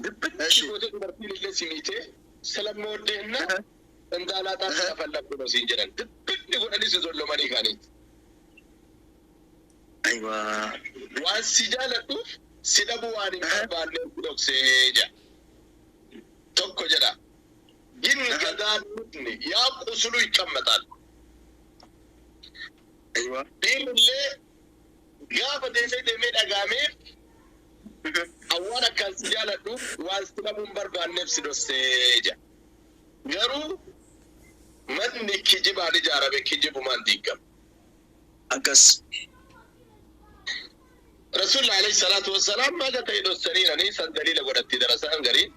Dibbitti gootee dubartiin illee si miitee salammooddeennaa indaalaaxaa si lafallabdu no siin jedhan. Dibbinni godhanii si zollomanii kaaniiti. Aywa. Waan si jaaladhuuf si dhabuu waan hin barbaanneef si dhoksee jedha. Tokko jedha. Gin gadaan nutni yaa qusulu ይቀመጣል. Aywa. Dhiirrillee gaafa deemee deemee dhagaamee awwaan akkaan si jaaladhuuf waan si dhabuu hin barbaanneef si dhoksee jedha. Garuu manni kijibaan ijaarame kijibumaan diigama. Akkas. Rasuulli alayhi salaatu wassalaam maga ta'e dhoksaniiranii san daliila godhatti darasaan gariin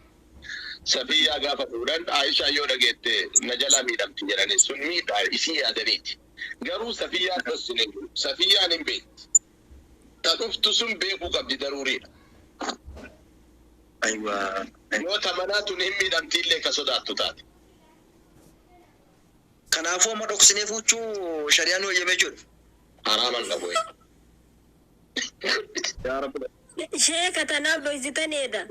Safiyyaa gaafa fuudhan Aishaa yoo dhageette na jalaa miidhamti jedhanii sun miidhaa isii yaadaniiti. Garuu Safiyyaan dhoksine Safiyyaan hin beekti. Ta dhuftu sun beekuu qabdi daruuriidha. Aywa. Yoo ta manaa tun hin miidhamti illee ka sodaattu taate. Kanaafuu amma dhoksinee fuuchuu shari'aan nu eeyyamee jiru. Haraaman qabu. Yaa Rabbi. Sheeka tanaaf dhoysitaneedha.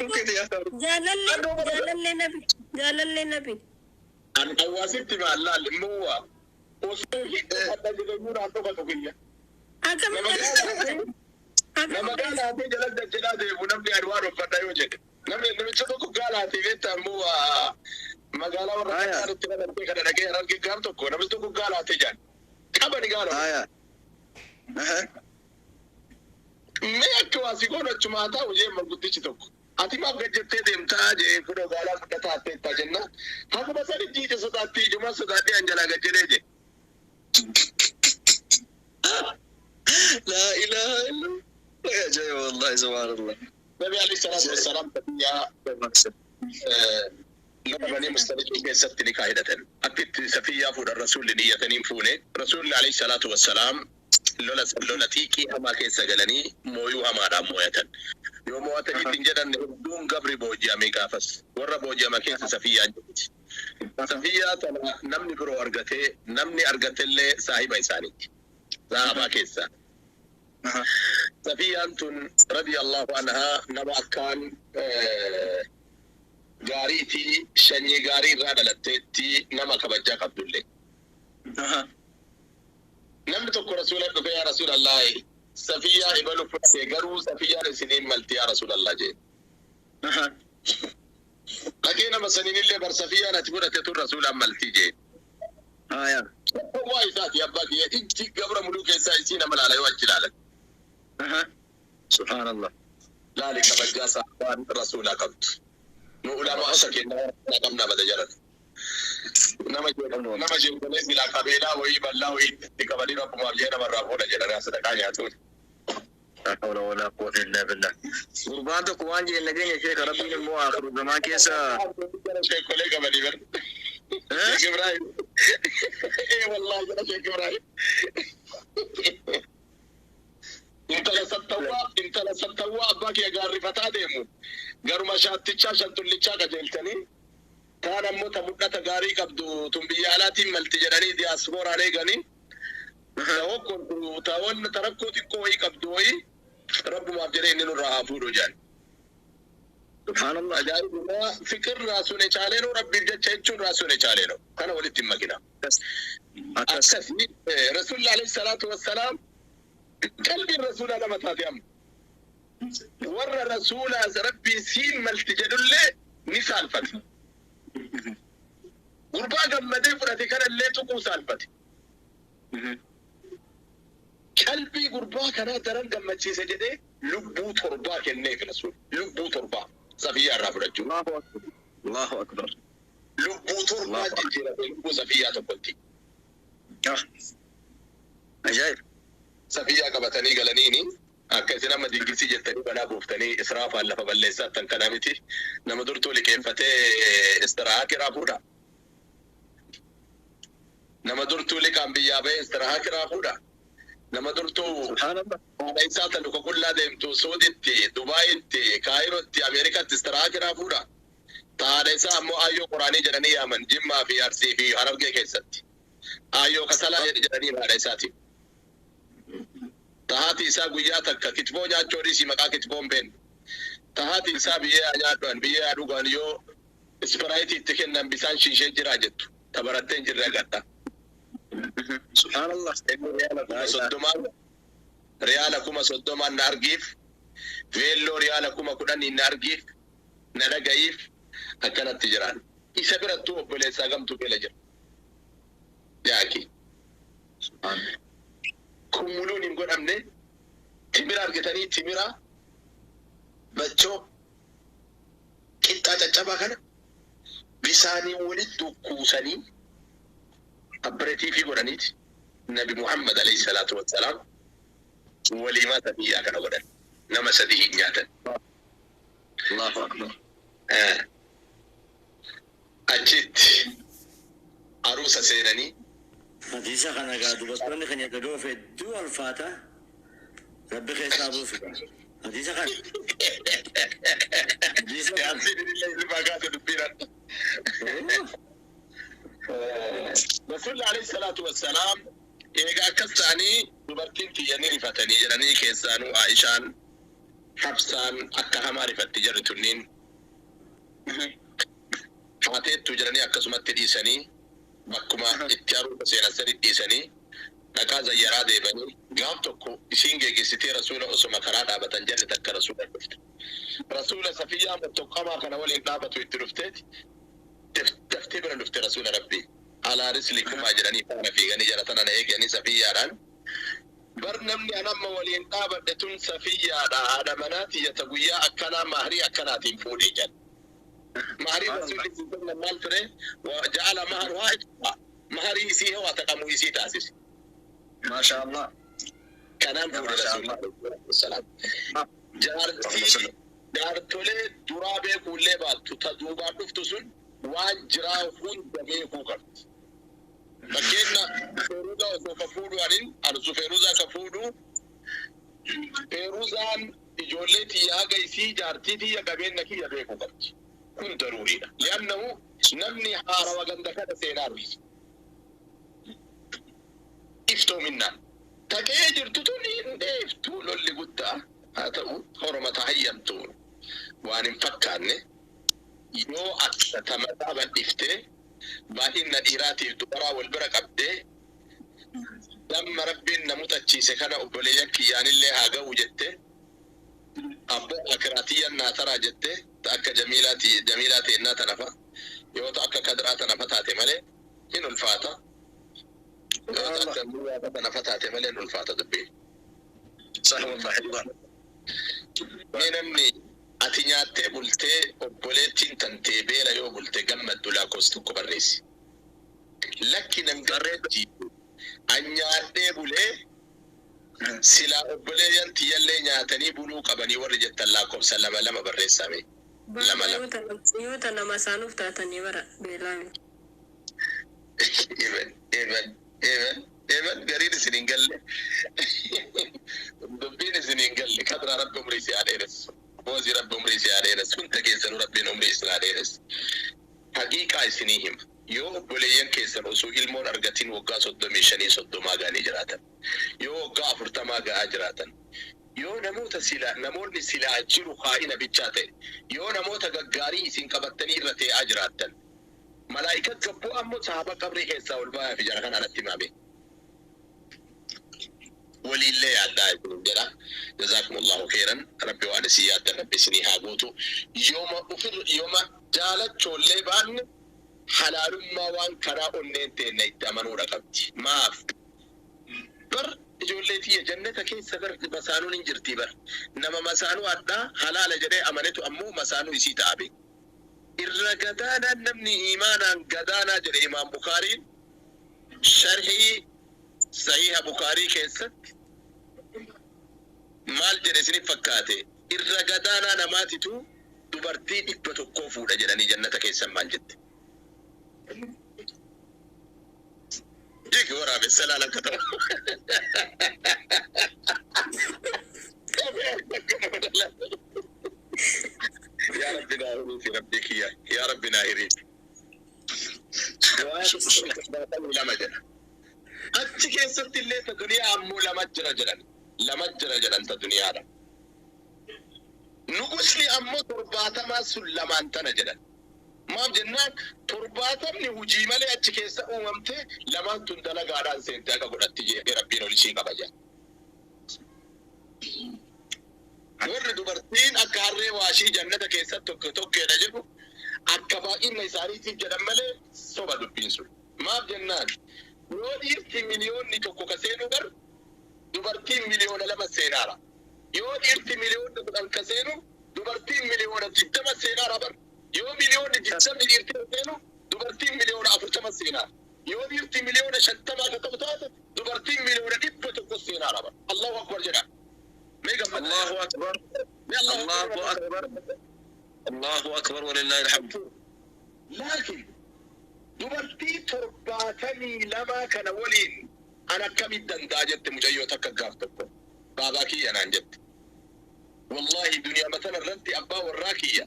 Jaalallee jaalallee nabi jaalallee nabi. An hawaasitti maallaan immoo waa osoo hin dhokadha jedhamuun aan dhokatu kiyya. Akkamitti Nama gaalaatee jala jajjadhaa deemu namni ani waan uffadha yoo jedhe. Namni namicha tokko gaalaatee beektaa immoo waa magaalaa warra Aya. Qaxaaritti dhalatee kana dhagee harargee gaaf tokko namichi tokko gaalaatee jaan. Qabani gaala. Haya. Aha. Mee akka waa si goon achumaa taa'u jee manguddichi tokko. Ati maaf gad jettee deemtaa jee kunoo gaalaa guddataa atteettaa jenna. Hakuma sani jiija sodaattii ijuma sodaattii an jalaa gad jedhee jee. La ilaha illallah. Ajaa'iba wallahi subhaanallah. Nabi alayhi salaatu wassalaam biyyaa lola Banii Mustaliqii keessatti ni kaa'idhatan. Akka itti Safiyyaa fuudhan rasuulli niyyatanii hin fuune. Rasuulli alayhi salaatu wassalaam lola lola xiiqii hamaa keessa galanii mooyuu hamaadhaan mooyatan. Yoo moo'atanii ittiin jedhan hedduun gabri booji'ame gaafas. Warra booji'ama keessa Safiyyaan jirti. Safiyyaa tana namni biroo argatee namni argatellee saahiba isaaniiti. Sahabaa keessaa. Aha. Safiyyaan tun radiyallahu anhaa nama akkaan gaariitii sanyii gaarii irraa dhalatteetti nama kabajaa qabdullee. Aha. Namni tokko rasuula dhufe yaa rasuulallah Safiyyaa ibalu fudhate garuu Safiyyaan isiniin malti yaa rasuulallah jee. Aha. Dhaqee nama saniinillee bar Safiyyaan ati fudhate tun rasuulaan malti jee. Haya. Waa isaati abbaa kiyya ijji gabra muluu keessaa isii nama laala yoo achi laalan. Aha. Subhaanallah. Laali kabajaa sahabaan rasuulaa qabdu. Nu ulamaa'ota kennaa qabna mata jaran. Nama nama jeeqanii silaa qabeelaa wayii bal'aa wayii itti qabanii rabbumaaf jee namarraa fuudha jedhanii sadaqaa nyaatuun. La hawla wala quwwata illa billah. Gurbaan tokko waan jedhe nageenya sheeka rabbiin immoo akhiru zamaan keessa Sheekolee qabanii bar. Eh? Sheek Ibrahim. Ee wallaahi jedha Sheek Ibrahim. Intala sattawwaa intala sattawwaa abbaa kiyya gaarrifataa deemu. Garuma shaattichaa shantullichaa qajeelchanii kaan ammoo ta mul'ata gaarii qabdu tun biyya alaatiin malti jedhanii diyaaspooraan eeganii ta hokkontu ta wanna ta rakkoo xiqqoo wayii qabdu wayii rabbumaaf jedhee inni nurraa haa fuudhu jedhan. Subhaanallah. Ajaa'ibuma fikir raasuun echaalee rabbiif jecha jechuun raasuun echaalee kana walitti hin makina. Akkas. Akkasi rasuulli alayhi salaatu wassalaam qalbiin rasuulaa lama taate amma. Warra rasuulaa rabbii siin malti jedhullee ni saalfate. Gurbaa gammadee fudhate kanallee tuquu saalfate. Qalbii gurbaa kanaa daran gammachiise jedhee lubbuu torbaa kenneef rasuul. Lubbuu torbaa Safiyyaa irraa fudhachuu. Allahu akbar. Allahu akbar. Lubbuu torbaa jijjiirate lubbuu Safiyyaa tokkotti. Ah. Ajaa'ib. Safiyyaa qabatanii galaniini akka isin amma dingisii jettanii banaa buuftanii israafaan lafa balleessaattan kana miti nama durtuu liqeeffatee istirahaa kiraa fuudha. Nama durtuu liqaan biyyaa bahee istirahaa kiraa fuudha. Nama durtuu Subhaanallah. haadha isaa tan luka qullaa deemtu Suuditti, Dubaayitti, Kaayirotti, Ameerikaatti istirahaa kiraa fuudha. Ta haadha isaa ammoo aayyoo quraanii jedhanii yaaman Jimmaa fi Arsii fi Harargee keessatti. Aayyoo kasalaa jedhanii haadha isaati. Tahaati isaa guyyaa takka kitfoo nyaachuu dhiisii maqaa kitfoo hin beekne. Tahaati isaa biyyee haa nyaadhuan biyyee haa dhugan yoo ispiraayitii itti kennan bisaan shiishee jiraa jettu. Ta barattee hin jirre agarta. Subhanallah. Riyaala 30,000 riyaala 30,000 na argiif veelloo riyaala 10,000 na argiif na dhaga'iif akkanatti jiraan. Isa birattuu obboleessaa gamtuu beela jira. Yaaki. Kun muluun hin godhamne timira argitanii timira bachoo qixxaa caccabaa kana bisaanii walitti kuusanii abbaratiifii godhaniiti. Nabi Muhammad alayhi salaatu wassalaam waliimaa sabiyyaa kana godhan. Nama sadii hin nyaatan. Allahu akbar. Achitti aruusa seenanii Hadiisa kana egaa dubartoonni keenya dhaga'uuf hedduu ulfaata. Rabbi keessaa buusu. Hadiisa kana. Hadiisa kana. Yaasiin illee ilmaa kaase dubbiidhaan. Rasuulli alayhi salaatu wassalaam egaa akkas ta'anii dubartiin tiyya ni rifatanii jedhanii keessaanuu Aishaan Hafsaan akka hamaa rifatti jarri tunniin haateettu jedhanii akkasumatti dhiisanii bakkuma itti aruusa seenan sadi dhiisanii dhaqaa zayyaraa deemanii gaaf tokko isiin geeggeessitee rasuula osoma karaa dhaabatan jarri takka rasuula dhufte. Rasuula Safiyyaa mottoqqamaa kana waliin dhaabatu itti dhufteeti daftee bira dhufte rasuula rabbii. Alaa rislikumaa jedhanii faana fiiganii jara tana na eeganii Safiyyaadhaan. Bar namni an amma waliin dhaabadhe tun Safiyyaadha haadha manaa ta guyyaa akkanaa mahrii akkanaatiin fuudhee jedha. Mahrii rasuulli sallallahu maal ture? Ja'ala mahruhaa itqaa. Mahrii isii hawaa taqamuu isii taasise. Maasha Allah. Kanaan fuudhe rasuulli salaam. Jaartii jaartolee duraa beekuullee baattu ta duubaan dhuftu sun waan jiraa hunda beekuu qabdi. Fakkeenya Feeruzaa osoo ka fuudhu anin arzu Feeruzaa ka fuudhu Feeruzaan ijoollee tiyya haga isii jaartii tiyya qabeenya kiyya beekuu qabdi. Kun daruuriidha. Li'annahu namni haarawa ganda kana seenaa dhufe. Iftoominnaan. Taqee jirtu tun hin dheeftu lolli guddaa haa ta'u horoma tahayyamtu waan hin fakkaanne yoo akka tamataa bal'iftee baay'ina dhiiraatiif dubaraa wal bira qabdee damma rabbiin na mutachiise kana obboleeyyan kiyyaanillee haa ga'u jette abboo akiraatiyyan naa taraa jette ta akka jamiilaa teennaa tanafa yoo ta akka kadraa tanafa taate malee hin ulfaata. Yoo ta akka murraa tanafa taate malee hin ulfaata dubbiin. Sah wallahi. Mee namni ati nyaattee bultee obboleettiin tantee beela yoo bulte gammaddu lakkoofsa tokko barreessi. Lakki nan gammachiisu. An nyaadhee bulee silaa obboleeyyan tiyyallee nyaatanii buluu qabanii warri jettan lakkoofsa lama lama barreessame. Lama lama. Yoo ta nama isaanuuf taatanii bara beelaami. Even even even even gariin isin hin galle. Dubbiin isin hin galle. Kadraa rabbi umrii si haa dheeressu. Boozii rabbi umrii si haa dheeressu. Hunda keessanuu rabbiin umrii isin haa dheeressu. Haqiiqaa isinii hima. Yoo obboleeyyan keessan osoo ilmoon argatin waggaa 35 30 ga'anii jiraatan. Yoo waggaa 40 ga'aa jiraatan. Yoo namoota silaa namoonni silaa jiru haa'ina bichaa ta'e. Yoo namoota gaggaarii isin qabattanii irra tee'aa jiraattan. Malaayika gabboo ammoo sahaaba qabrii keessaa ol ba'aa fi jara kana alatti himame. Waliillee yaaddaa isin jedha. Jazaakumullahu khairan. Rabbi waan isin yaaddan rabbi isinii haa guutu. Yooma ufir yooma jaalachoollee baanne halaalummaa waan karaa onneen teenna itti amanuudha qabdi. Maaf? Bar ijoollee tiyya jannata keessa bar masaanuun hin jirti bar. Nama masaanuu addaa halaala jedhee amanetu ammoo masaanuu isii ta'a beeku. Irra gadaanaan namni imaanaan gadaanaa jedhe Imaam Bukaariin sharhii sahiha Bukaarii keessatti maal jedhe isiniif fakkaate irra gadaanaa namaatitu dubartii 100 fuudha jedhanii jannata keessan maal jette. Jigi waraabessa laala akka ta'u. Yaa Rabbi naa hiriisi Rabbi kiyya yaa Rabbi naa hiriisi. Lama jedha. Achi keessatti illee ta duniyaa ammoo lama jira jedhan. Lama jira jedhan ta duniyaadha. Nugusni ammoo 70 sun lamaan tana jedhan. Maaf jennaan 70 hujii malee achi keessa uumamte lamaan tun dalagaadhaan seente akka godhatti jedhee Rabbiin ol ishii qaba jedha. Warri dubartiin akka harree waashii jannata keessatti tokko tokkeedha jedhu akka baay'ina isaaniitiif jedhan malee soba dubbiin sun. Maaf jennaan yoo dhiirti miliyoonni 1 ka seenu gar dubartiin miliyoona 2 seenaara. Yoo dhiirti miliyoonni 10 ka seenu dubartiin miliyoona 20 seenaara bar. Yoo miliyoonni 20 dhiirti seenu dubartiin miliyoona 40 seenaara. Yoo dhiirti miliyoona 50 ka ta'u taate dubartiin miliyoona 100 seenaara bar. Allahu akbar jedha. Allahu akbar. Allahu akbar. Allahu akbar walillahi alhamd. Laakiin dubartii 72 kana waliin an akkamitti danda'a jette mucayyoo takka gaaf tokko baabaa kiyya naan jette. Wallaahi duniyaa matana irratti abbaa warraa kiyya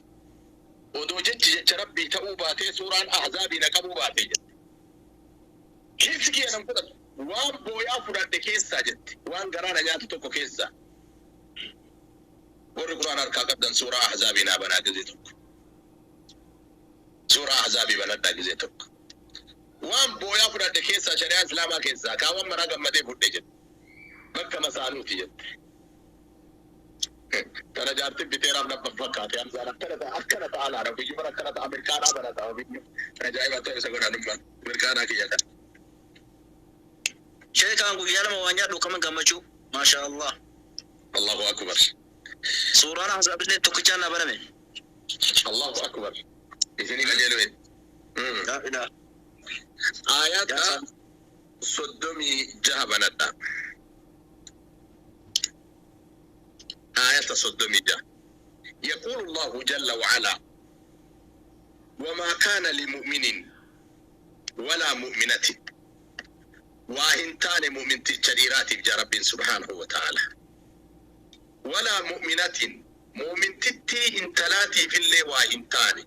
odoo jechi jecha Rabbii ta'uu baatee suuraan ahzaabii na qabuu baatee jette. Keessi kiyya nan fudhatu waan booyaa fudhadhe keessaa jette waan garaa na nyaatu tokko keessaa. Warri Qur'aan harkaa qabdan suuraa ahzaabii naa banaa gizee tokko. Suuraa ahzaabii banadhaa gizee tokko. Waan booyaa fudhadhe keessaa shari'aa Islaamaa keessaa kaawwan maraa gammadee fudhe jette. Bakka masaanuuti jette. Tana jaartiin biteeraaf na fakkaate Hamzaan akkana ta'a akkana ta'a laala ofiyyuu bara akkana ta'a Ameerikaanaa bara ta'a ofiyyuu. Ajaa'iba ta'e isa godhanummaan Ameerikaanaa kiyya kana. Sheekaan guyyaa lama waan nyaadhu kaman gammachuu. Maasha Allah. Allahu akbar. Suuraan ahzaabillee tokkichaan na baname. Allahu akbar. Isinii qajeelwe. Laa ilaaha. Ayata 36 banadha. آية 36 يقول الله جل وعلا وما كان لمؤمن ولا مؤمنة واهنتان مؤمن تشريرات رب سبحانه وتعالى ولا مؤمنة مؤمن تتي انتلاتي في اللي واهنتان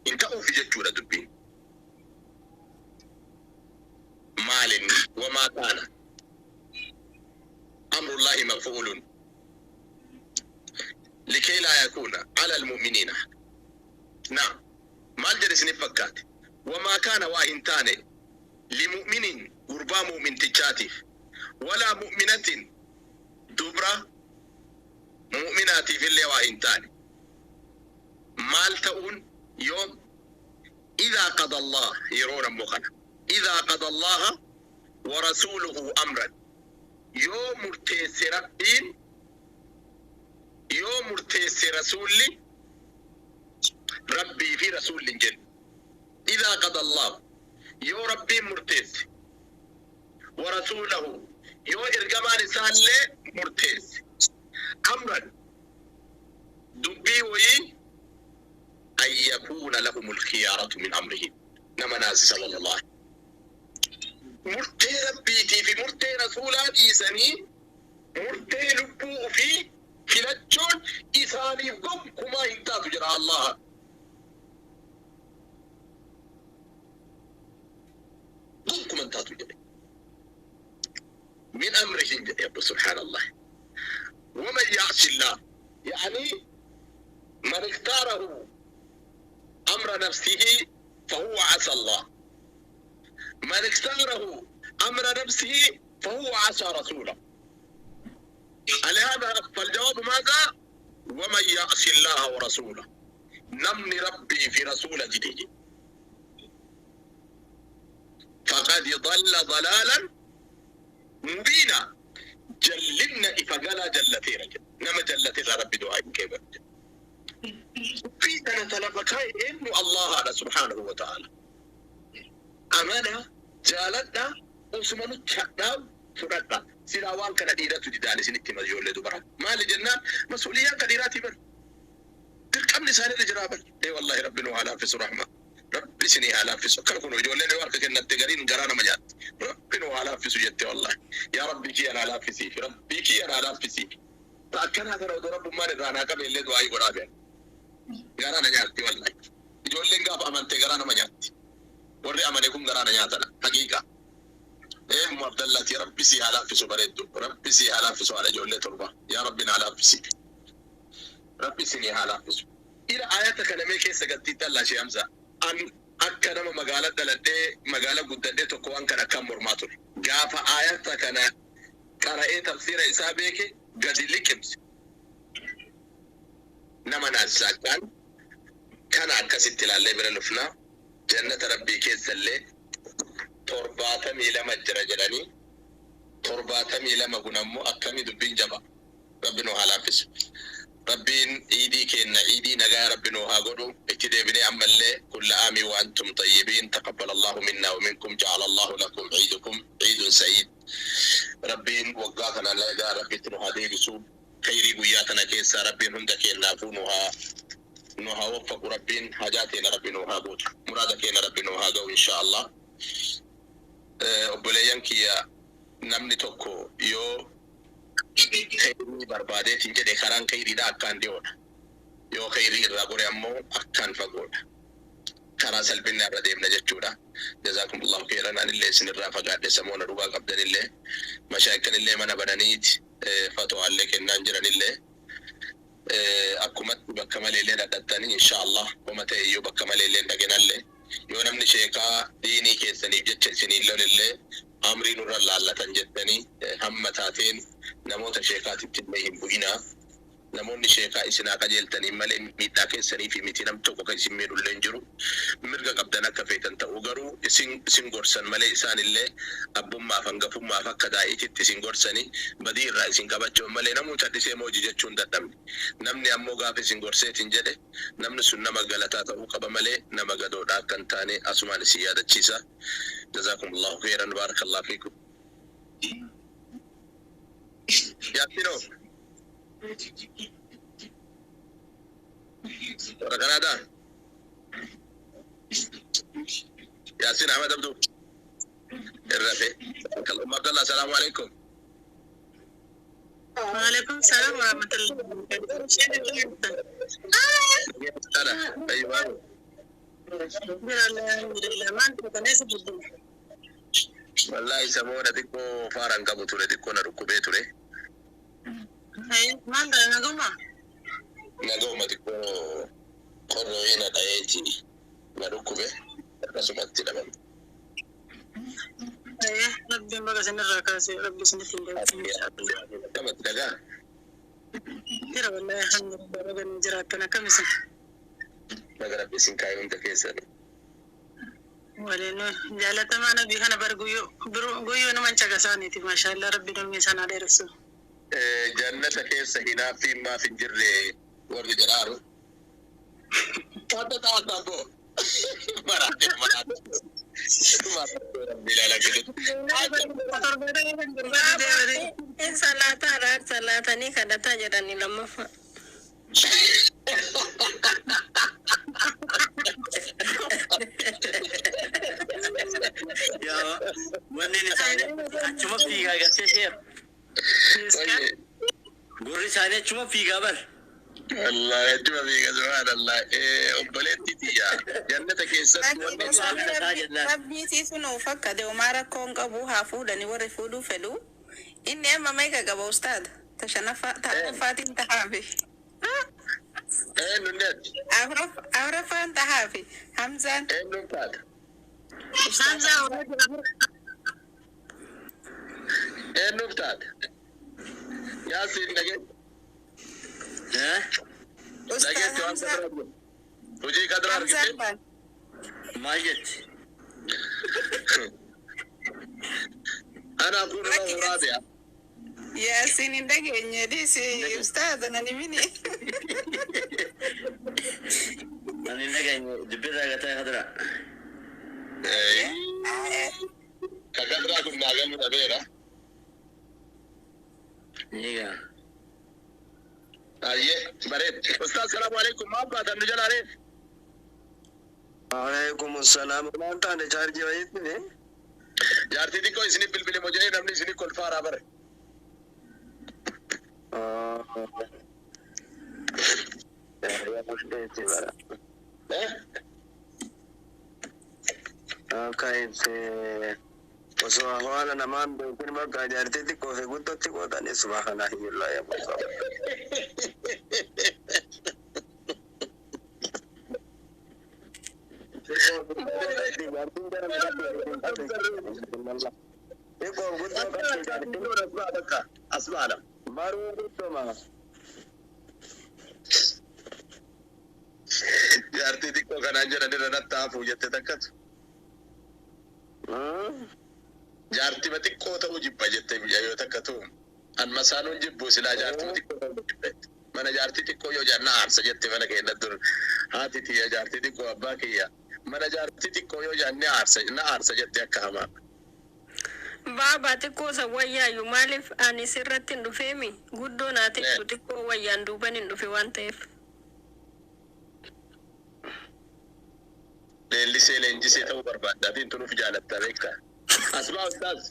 انت أوفي جتشورة دبين مال وما كان أمر الله مفعول لكي لا يكون على المؤمنين. نعم ما الجرس نفكات وما كان واهنتان لمؤمن قربا مؤمن تجاتف ولا مؤمنة دبرة مؤمنات في اللي واهنتان مال تؤون يوم إذا قضى الله يرون مخنا إذا قضى الله ورسوله أمرا يوم مرتيس ربين يوم مرتيس رسولي ربي في رسول جل إذا قضى الله يو ربي مرتيس ورسوله يو إرجمان سالي مرتيس أمرا دبي وي أن يكون لهم الخيارة من أمرهم نما ناس صلى الله مرتي ربي في مرتي رسولا إيساني مرتي لبو في filachuun isaaniif gonkumaa hin taatu jedha Allah. Gonkumaa hin taatu jedhe. Min amrihim jedhe Rabbi subhaanallah. ومن يعص الله يعني من اختاره أمر نفسه فهو عصى الله. من اختاره أمر نفسه فهو عصى رسوله. على هذا فالجواب ماذا؟ ومن يعص الله ورسوله نمني ربي في رسوله جديد فقد ضل ضلالا مبينا جلنا إفقالا جلتي رجل نما جلتي ربي دعاء كيف في سنة لفكاي إنه الله سبحانه وتعالى أمانة جالتنا أسمنو تشاكنا fudhadha. Silaa waan kana dhiiratu didaan isinitti hima ijoollee dubara. Maali jennaan mas'uuliyyaan ka dhiiraati bar. Dirqamni isaanirra jiraa bar. Ee wallaahi rabbi nu haa laaffisu rahma. Rabbi isinii haa laaffisu. Akkana kun ijoolleen yoo harka kennatte gariin garaa nama nyaatti. Rabbi nu haa laaffisu jette wallaahi. Yaa rabbi kiyya naa laaffisiif. Rabbi kiyya naa laaffisiif. Akkanaa kana odoo rabbummaan irraa naa qabe illee du'aayii godhaa fe'an. Garaa na nyaatti wallaahi. Ijoolleen gaafa amante garaa nama nyaatti. Warri amane kun garaa na nyaatana. Haqiiqaa. Ummu Abdallaati Rabbi si haa laaffisu bareeddu. Rabbi si haa laaffisu haadha ijoollee torba. Yaa Rabbi naa laaffisi. Rabbi isinii haa laaffisu. Ila ayata kana mee keessa galtii tallaa shee Hamza. An akka nama magaala dhaladhee magaala guddadhee tokko waan kana akkaan mormaa ture. Gaafa ayata kana qara'ee tafsiira isaa beeke gadi liqimse. Nama naasisaan kana akkasitti ilaallee bira lufnaa jannata Rabbii keessallee 72 jira jedhanii 72 kun ammoo akkamii dubbiin jaba. Rabbi nu haa laaffisu. Rabbiin iidii kenna iidii nagaa Rabbi nu haa godhu itti deebinee ammallee kulla aamii wa antum xayyibiin taqabbal Allahu minna wa minkum ja'ala Allahu lakum ciidukum ciidun sa'iid. Rabbiin waggaa kana nagaa Rabbitti nu haa deebisu. Khayrii guyyaa tana keessaa Rabbiin hunda kennaafuu nu haa waffaqu. Rabbiin hajaa teena Rabbi nu haa guutu. Muraada keenya Rabbi nu haa ga'u insha Allah. Obboleeyyan kiyya, namni tokko yoo khayrii barbaadeetiin jedhe karaan khayriidha akkaan dhiyoodha. Yoo khayrii irraa gore ammoo akkaan fagoodha. Karaa salphinna irra deemna jechuudha. Jazaakumullahu khairan. Anillee isinirraa fagaadhe samoona dhugaa qabdanillee mashaayikanillee mana bananiiti fatwaallee kennaan jiranillee akkumatti bakka maleellee dhadhattanii insha Allah homa ta'e iyyuu bakka maleellee dhagenallee yoo namni sheekaa diinii keessaniif jecha isiniin lolillee amrii nurra laallatan jettanii hamma taateen namoota sheekaatitti illee hin bu'inaa. Namoonni sheekaa isinaa qajeeltanii malee miidhaa keessanii fi miti nam tokko kan isin miidhullee hin jiru. Mirga qabdan akka feetan ta'u garuu isin gorsan malee isaan illee abbummaaf hangafummaaf akka daa'iititti isin gorsanii badii irraa isin qabachuu malee namuu callisee moojii jechuun dadhabne. Namni ammoo gaafa isin gorseetiin jedhe namni sun nama galataa ta'uu qaba malee nama gadoodha akka hin taane asumaan isin yaadachiisa. Jazaakumullahu khairan, baarakallahu fiikum. Yaasino. Warra Kanaadaa. Yaasin Ahmed Abdu. Irrafe. Umma Abdallah, salaamu alaikum. وعليكم السلام ورحمة الله وبركاته. Ana, aywa. الحمد لله ما أنت تناسب جدا. Wallahi samoona xiqqoo faaraan qabu ture, xiqqoo na dhukkubee ture. ما أنت نقوم. Nagoma xiqqoo qorrooyii na dhayeeti na dhukkube akkasumatti dhabame. ربي بقى سنة الركاسي ربي سنة إن شاء الله. Akkamatti dhagaa? جرى والله الحمد لله ربنا جرى كم سنة. Naga Rabbi isin kaa'e hunda keessan. ولين jaalatamaa nabii kana bar guyyoo guyyoo nama caqasaaniiti, maashaallah, rabbi namni sana dheeressu. Jannata keessa hinaaffiin maaf hin jirre warri jedhaaru. Adda taata abboo. Maraate maraate. Maraate ilaala gidi. In salaataadha salaatanii kadhataa jedhanii lammaffaa. Yaa wanni isaanii achuma fiigaa gartee sheekh. Gurri isaanii achuma fiigaa bar. Wallahi achuma fiiga, subhaanallah. Obboleettii tiyya jannata keessatti wanni jennaan. Rabbii siisu nuuf akka deemaa rakkoon qabu haa fuudhani warri fuudhuu fedhu. Inni amma meeqa qaba ustaad? Ta shanaffaa ta arfaffaatiin tahaafi. Eenyu ati? Afuraffaan tahaafi. Hamzaan. Eenyu taata? Hamzaa. Eenyuuf taata? Yaasiin dhagee. Eh? Ustaad Dhageetti waan Hamzaa. kadraa jiru. Hojii kadraa Hamzaan argite? baal. Maal jetti? Ana akunu lahu raabi'a. Yaasiin hin dhageenye dhiisi ustaad nan himini. Ani hin dhageenye dubbirraa gataa kadra. Ka kadraa kun naa galuu dhabeera. Egaa. Ayyee bareed. Ustaaz, salaamu alaikum. Maal baatan nu jalaa reef? Waalaikum salaam. Maal taane chaarjii wayiitti ne? Jaartii xiqqoo isinif bilbile moo jedhee namni isinif kolfaaraa bare. Eh? Akka ibsee. Osoo hawaasa namaan beekin bakka jaartii xiqqoo fi guddootti qoodanii subhaanallah yaa Musa. Xiqqoo guddoo qabdi jaartiin. Asbaa asbaadha. Baruu guddoma. Jaartii xiqqoo kanaan jedhan irra natti hafuu jette takkatu. Jaartima xiqqoo ta'uu jibba jette yoo takkatu. An masaanuun jibbu silaa jaartima xiqqoo ta'uu jibbe. Mana jaartii xiqqoo yoo jaan na aarsa jette mana keenya dur. Haati tiyya jaartii xiqqoo abbaa kiyya. Mana jaartii xiqqoo yoo jaan ni aarsa na aarsa jette akka hamaa. Baabaa xiqqoo san wayyaayyuu maaliif ani sirratti hin dhufeemi guddoo naa xiqqoo xiqqoo wayyaan duuban hin dhufe waan ta'eef. Leellisee leenjisee ta'uu barbaadda. Atiin tunuuf jaalatta beektaa. Asbaa ustaaz.